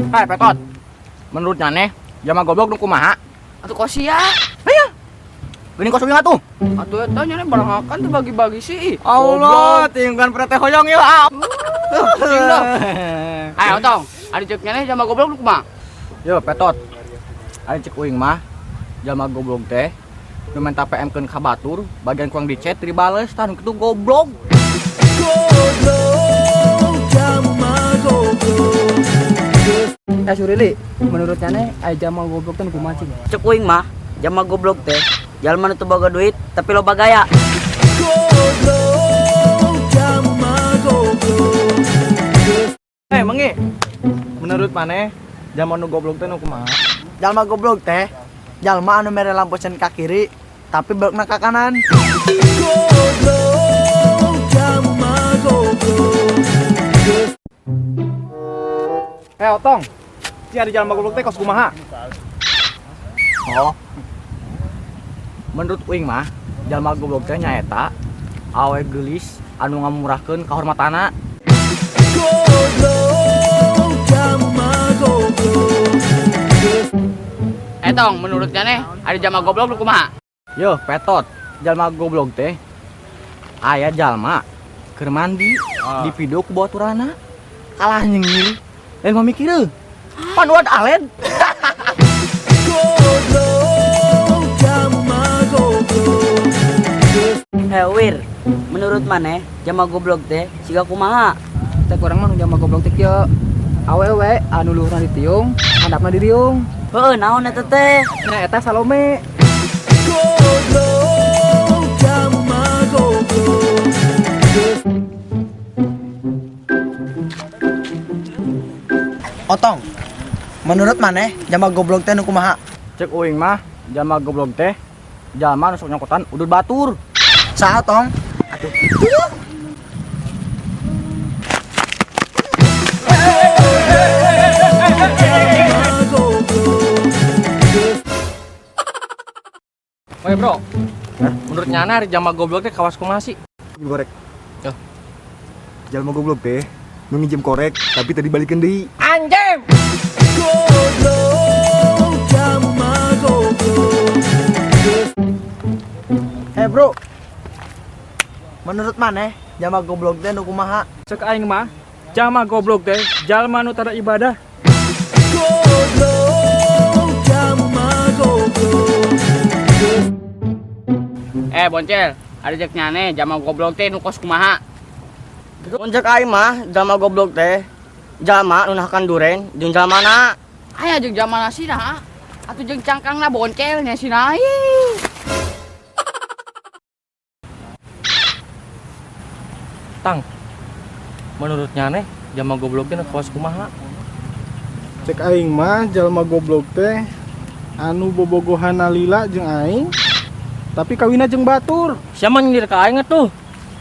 Hai Petot. Menurut nyaneh, jalma goblok nu kumaha? Atuh kosia. Geuning kos atuh. Atuh eta nya barang akan tuh bagi-bagi sih. Allah, tinggal prete hoyong yeuh. Ah. Ting dah. Ayo Otong, ari ceuk nyaneh jalma goblok nu kumaha? Yo Petot. Ari cek uing mah jalma goblok teh nu menta PM-keun ka batur, bagian kurang di chat dibales tah nu kitu goblok. Eh Surili, menurut nyaneh aya jalma goblok teh nu kumaha cing? Cek uing mah, jalma goblok teh jalma nu teu boga duit tapi loba gaya. Eh, Mengi. Menurut maneh jalma nu goblok teh nu kumaha? Jalma goblok teh jalma anu mere lampu sen ka kiri tapi belokna ka kanan. Eh Otong, Si ari jalma goblok teh kos kumaha? Oh. Menurut uing mah jalma goblok teh nyaeta awe geulis anu ngamurahkeun kahormatana. Eh Tong, menurut nyaneh ari jalma goblok nu kumaha? Yo Petot, jalma goblok teh aya jalma keur mandi di video ku baturana kalah nyengir lain mah mikireun. Panuan alen. Eh Wir, menurut maneh jalma goblok teh siga kumaha? Cek urang mah nu jalma goblok teh kieu. Awewe anu luhurna ditiung, handapna diriung. Heuh, naon eta teh? Nya eta Salome. Otong, menurut maneh jalma goblok teh nu kumaha? Cek uing mah jalma goblok teh jalma nu sok nyokotan udud batur. Saha Tong? Oi, Bro. Menurut nyana ari jalma goblok teh kawas kumaha sih? Korek. Yo. Jalma goblok teh nu nginjem korek tapi tadi balikin deui. Anjing. Eh bro, menurut maneh jalma goblok teh nu kumaha? Cek aing mah jalma goblok teh jalma nu tara ibadah. Eh Boncel, ari ceuk nyaneh jalma goblok teh nu kos kumaha? Mun cek aing mah jalma goblok teh jalma nu nahakan duren jeung jalmana. Aya jeung jalmana sih nah. Atuh jeung cangkangna Boncel nya sina. Ih. Tang. Menurut nyaneh jalma goblok teh nu kawas kumaha? Cek aing mah jalma goblok teh anu bobogohan lila jeung aing tapi kawina jeung batur. Siapa nyindir ka aing atuh?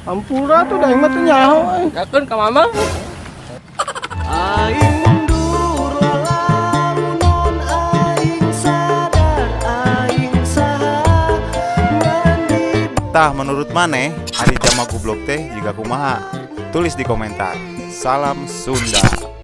Ampura tuh da aing mah teu nyaho euy. Yakeun ka mama. Aing mundur lalamunan aing sadar aing saha mandi. Tah menurut maneh ari jalma goblok teh jiga kumaha? Tulis di komentar. Salam Sunda.